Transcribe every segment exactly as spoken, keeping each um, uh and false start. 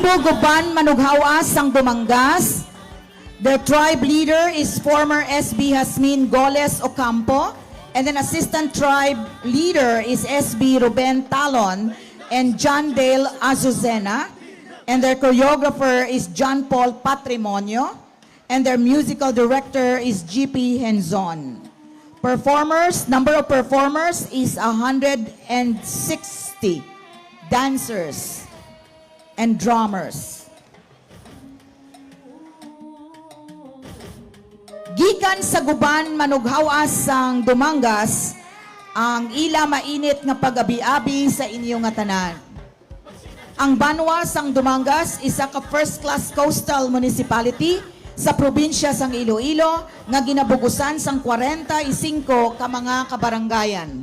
Tuguban Manughawas sang Dumangas. Their tribe leader is former S B Hasmin Goles Ocampo, and then assistant tribe leader is S B Ruben Talon and John Dale Azucena, and their choreographer is John Paul Patrimonio, and their musical director is G P Henzon. Performers, number of performers is a hundred and sixty dancers and drummers. Gikan sa Guban Manughawas sang Dumangas, ang ila mainit nga pag-abi-abi sa inyo nga tanan. Ang banwa sang Dumangas isa ka first-class coastal municipality sa probinsya sang Iloilo nga ginabugusan sang kwarenta y singko ka mga kabarangayan.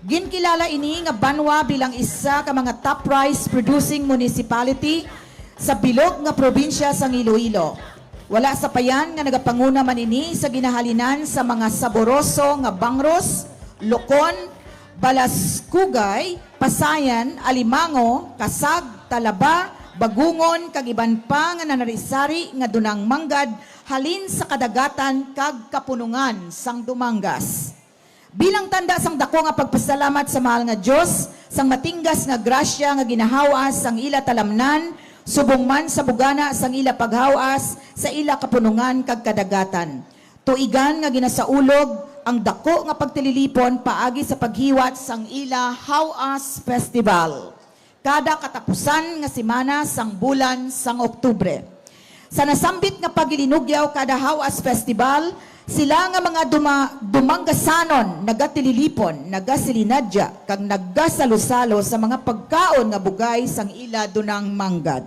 Ginkilala ini nga banwa bilang isa ka mga top rice producing municipality sa bilog nga probinsya sang Iloilo. Wala sapayan nga nagapanguna man ini sa ginahalinan sa mga saboroso nga bangros, lokon, balaskugay, pasayan, alimango, kasag, talaba, bagungon, kag iban pa nga nanari-sari nga dunang manggad halin sa kadagatan kag kapunongan sang Dumangas. Bilang tanda sang dako nga pagpasalamat sa mahal nga Dios sang matinggas nga grasya nga ginahawas sang ila talamnan, subong man sa bugana sang ila paghawas sa ila kapunongan kag kadagatan. Tuigan nga ginasaulog ang dako nga pagtililipon paagi sa paghiwat sang ila Hawas Festival kada katapusan nga semana sang bulan sang Oktubre. Sa nasambit nga paglinugyaw kada Hawas Festival, sila nga mga duma-, Dumanggasanon nagatililipon, nagasilinadya, kag nagasalusalo sa mga pagkaon nga bugay sang ila dunang manggad.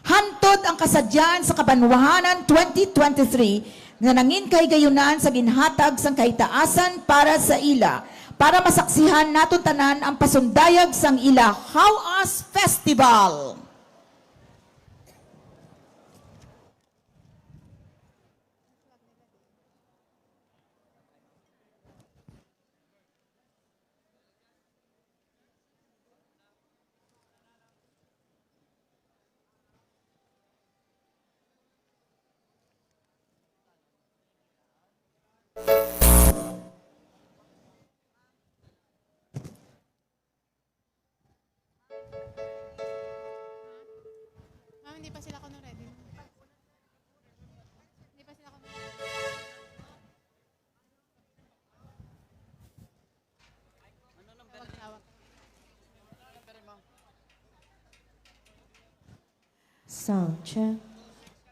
Hantod ang kasadyan sa kabanwahanan twenty twenty-three nga nangin kahigayunan sa ginhatag sang kahitaasan para sa ila, para masaksihan naton tanan ang pasundayag sang ila Hawas Festival. Ma'am, hindi pa sila kuno ready. Hindi pa sila kuno ready. Tawag, tawag. Sound check.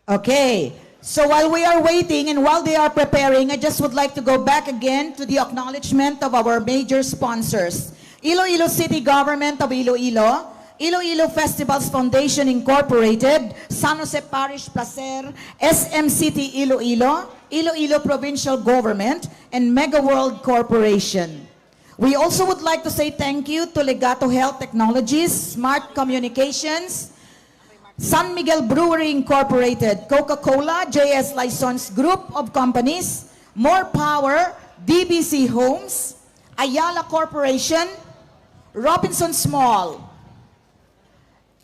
Okay. So while we are waiting and while they are preparing, I just would like to go back again to the acknowledgement of our major sponsors. Iloilo City Government of Iloilo, Iloilo Festivals Foundation Incorporated, San Jose Parish Placer, S M City Iloilo, Iloilo Provincial Government, and Mega World Corporation. We also would like to say thank you to Legato Health Technologies, Smart Communications, San Miguel Brewery Incorporated, Coca-Cola, J S License Group of Companies, More Power, D B C Homes, Ayala Corporation, Robinsons Mall,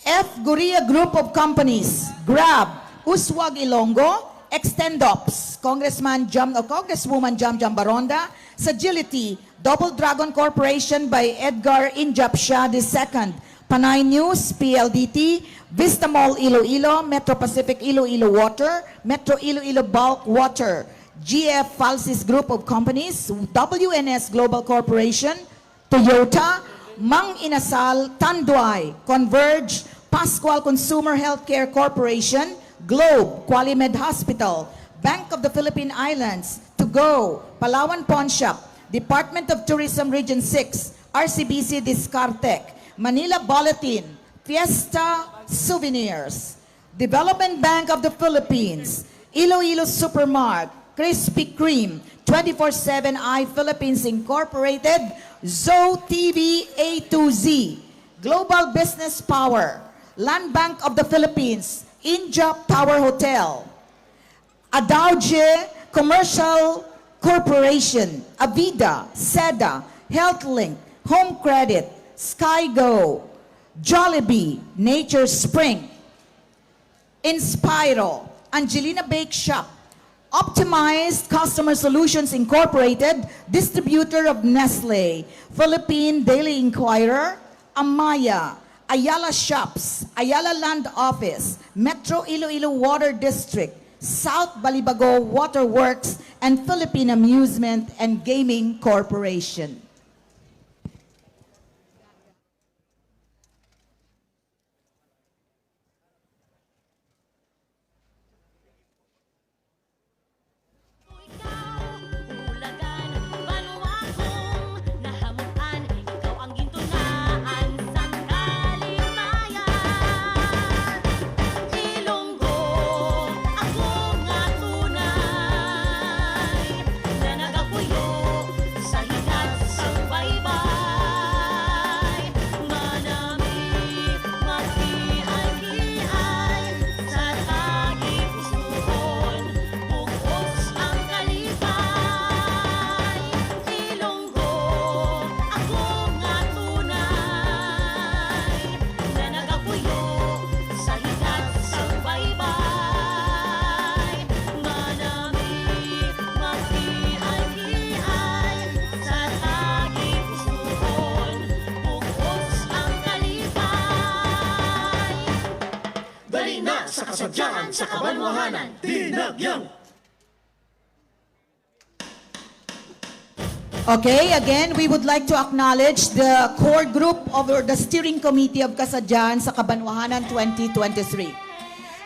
F Goria Group of Companies, Grab, Uswag Ilonggo, Extendops, Congressman Jam, o Congresswoman Jam Jam Baronda, Sagility, Double Dragon Corporation by Edgar Injapsha the second, Panay News, P L D T, Vista Mall Iloilo, Metro Pacific Iloilo Water, Metro Iloilo Bulk Water, G F Falsis Group of Companies, W N S Global Corporation, Toyota, Mang Inasal, Tanduay, Converge, Pascual Consumer Healthcare Corporation, Globe, Qualimed Hospital, Bank of the Philippine Islands, To Go, Palawan Pawn Shop, Department of Tourism Region six, R C B C Discartec, Manila Bulletin, Fiesta Souvenirs, Development Bank of the Philippines, Iloilo Supermart, Krispy Kreme, twenty-four seven Eye Philippines Incorporated, Zo T V A to Z, Global Business Power, Land Bank of the Philippines, Injap Tower Hotel, Adauge Commercial Corporation, Avida, Seda, HealthLink, Home Credit, SkyGo, Jollibee, Nature Spring, Inspiro, Angelina Bake Shop, Optimized Customer Solutions Incorporated, distributor of Nestle, Philippine Daily Inquirer, Amaya, Ayala Shops, Ayala Land Office, Metro Iloilo Water District, South Balibago Water Works, and Philippine Amusement and Gaming Corporation. Dali na sa Kasadyahan sa Kabanwahanan, Dinagyang! Okay, again, we would like to acknowledge the core group of, or the steering committee of Kasadyahan sa Kabanwahanan twenty twenty-three.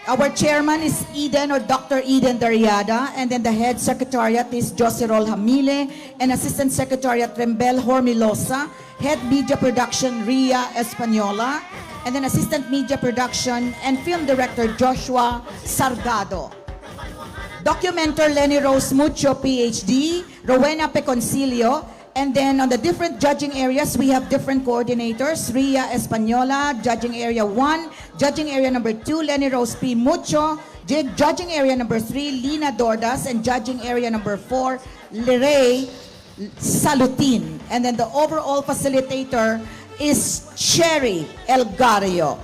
Our chairman is Eden or Doctor Eden Dariada, and then the head secretariat is Joserol Hamile, and assistant secretariat Rembel Hormilosa, head media production Ria Española, and then assistant media production and film director Joshua Sargado. Documenter Lenny Rose Mucho, P H D, Rowena Peconcilio, and then on the different judging areas, we have different coordinators. Ria Española, Judging Area one, Judging Area number two, Lenny Rose P. Mucho, Ju- Judging Area number three, Lina Dordas, and Judging Area number four, Lere Salutin. And then the overall facilitator is Cherry Elgario.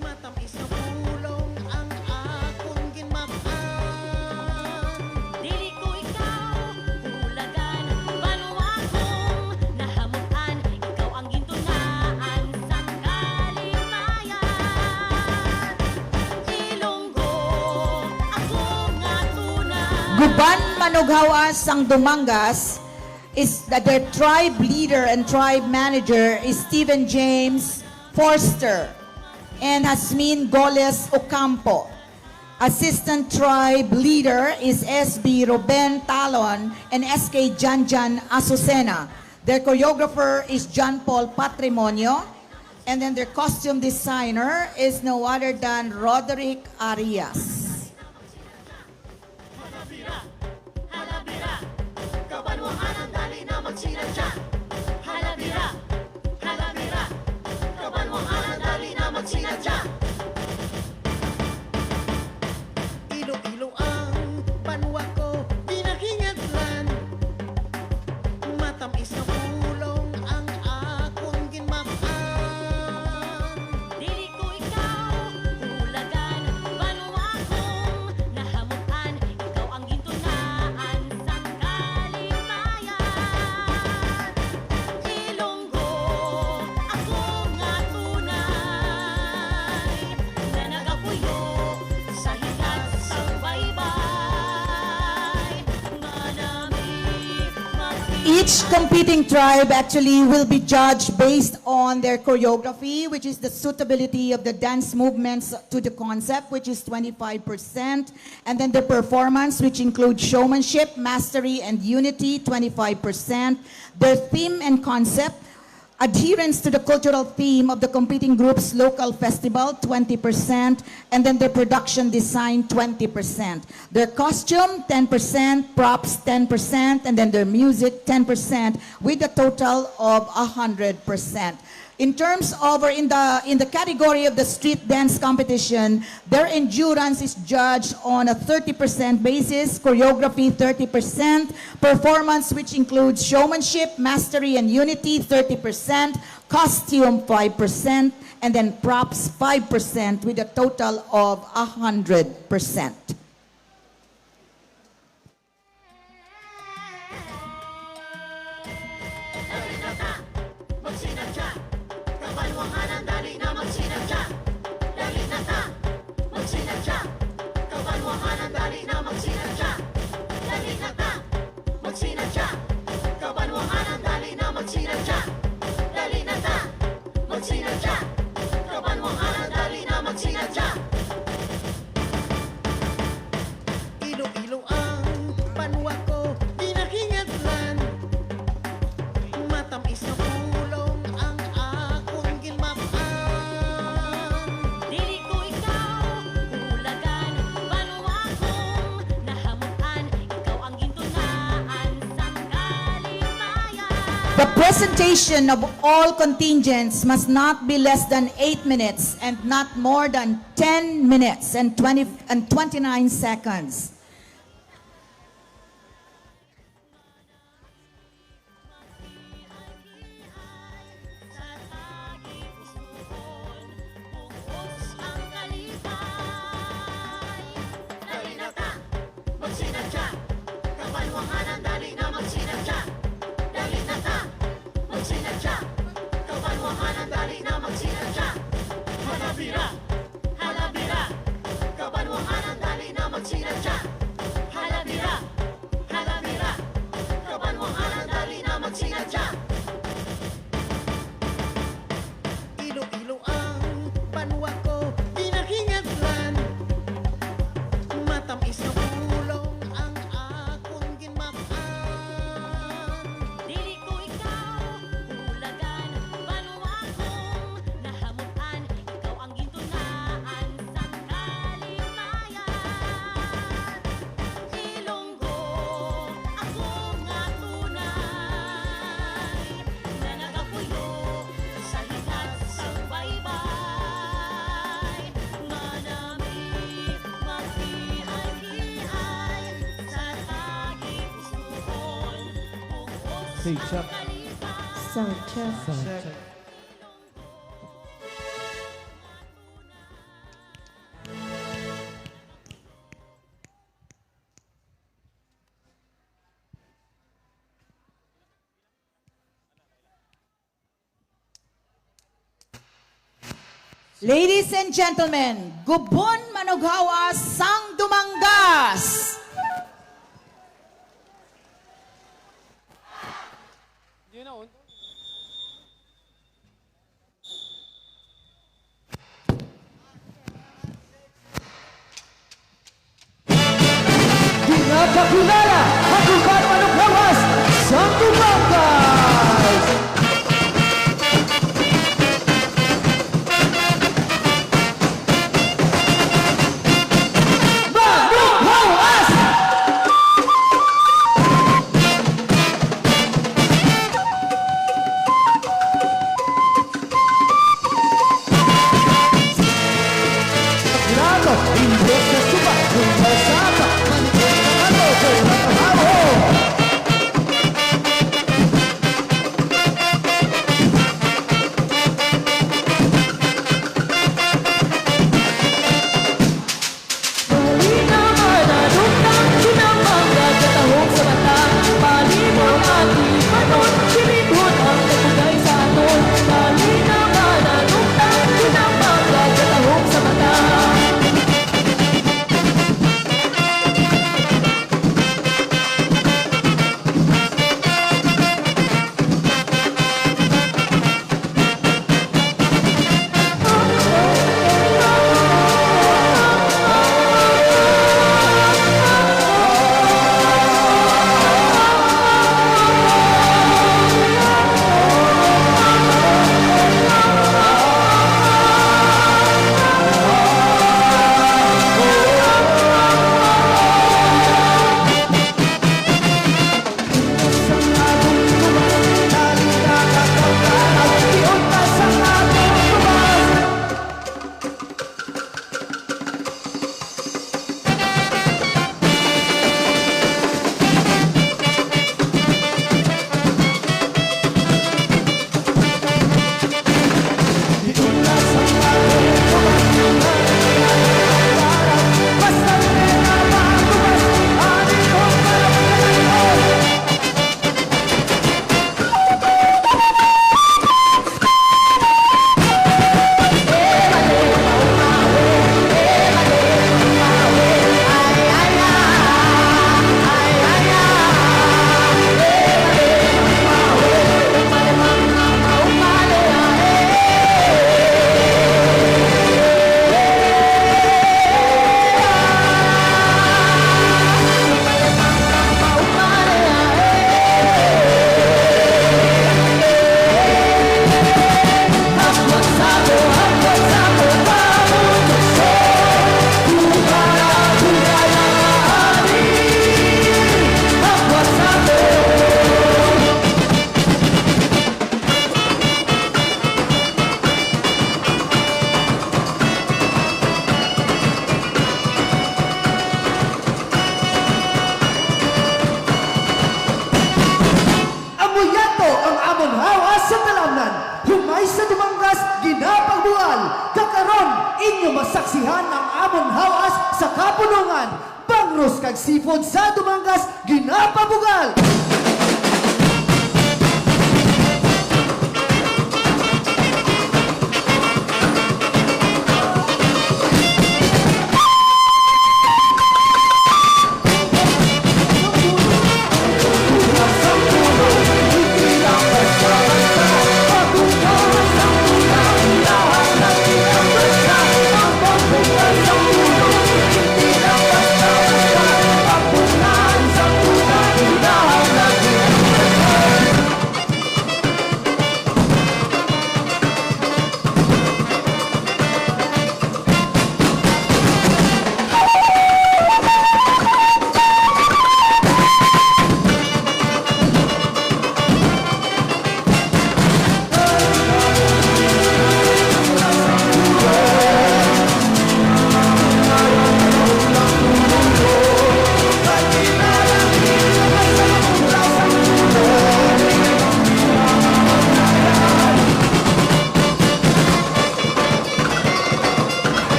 Matamis nga pulong ang akong ginmap-an. Dili ko ikaw hulagan, banwa kong nahamut-an. Ikaw ang gintunaan sang kalipayan. Ilonggo, ako nga tunay. Guban manughaw-as sang Dumangas is that their tribe leader and tribe manager is Steven James Forster and Hasmin Goles Ocampo. Assistant tribe leader is S B Ruben Talon and S K Janjan Azucena. Their choreographer is John Paul Patrimonio. And then their costume designer is no other than Roderick Arias. Halabira, halabira, kabanwahanan, dali na magsinadya. Halabira, halabira, kabanwahanan, dali na magsinadya. Iloilo ang banwa ko, ginahingadlan. Matamis nga pulong ang akong ginmap-an. Dili ko ikaw hulagan, banwa kong nahamut-an. Ikaw ang gintunaan sang kalipayan. Ilonggo, ako nga tunay, nga nagapuyo sa hilat sang baybay. Nga nami Each competing tribe actually will be judged based on their choreography, which is the suitability of the dance movements to the concept, which is twenty-five percent, and then their performance, which includes showmanship, mastery, and unity, twenty-five percent, their theme and concept, adherence to the cultural theme of the competing group's local festival, twenty percent, and then their production design, twenty percent. Their costume, ten percent, props, ten percent, and then their music, ten percent, with a total of one hundred percent. In terms of, or in the, in the category of the street dance competition, their endurance is judged on a thirty percent basis, choreography thirty percent, performance, which includes showmanship, mastery, and unity, thirty percent, costume five percent, and then props five percent, with a total of one hundred percent. Dali na ta, magsinadya. Kabanwahanan, dali na magsinadya. Dali na ta, magsinadya. Kabanwahanan, dali na magsinadya. Dali na ta, magsinadya. Kabanwahanan, dali na magsinadya. Dali na ta, magsinadya. Kabanwahanan, dali na magsinadya. Iloilo ang banwa ko, ginahingatlan. Matamis nga pulong ang akon ginmap-an. Dili ko ikaw hulagan, banwa kong nahamutan. Ikaw ang gintunaan sang kalipayan. The presentation of all contingents must not be less than eight minutes and not more than ten minutes and twenty and twenty-nine seconds. Dali na ta, magsinadya. Kabanwahanan, dali na magsinadya. Dali na ta, magsinadya. Kabanwahanan, dali na magsinadya. Halabira, halabira. Kabanwahanan, dali na magsinadya. Halabira, halabira. Kabanwahanan, dali na magsinadya. Iloilo ang banwa ko, ginahingatlan. Matamis nga pulong ang akon ginmap-an. Dili ko ikaw hulagan, banwa kong nahamutan. Ikaw ang gintunaan sang kalipayan. Ilonggo, ako nga tunay, nga nagapuyo sa hilat sang baybay. Manami, maghiay-hiay sa tagipusoon, bug-os ang kalipayan. Sound check. Sound check. Ladies and gentlemen, Gubon Manughawas sang Dumangas! Ginapakilala ang Gubon Manughawas sang Dumangas! Manughawas! Inyo masaksihan ang amon hawas sa Kapulungan. Bangros kag seafood sa Dumangas, ginapabugal!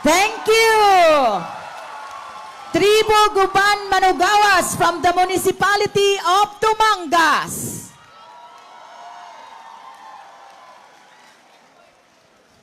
Thank you! Tribo Guban Manugawas from the Municipality of Tumangas.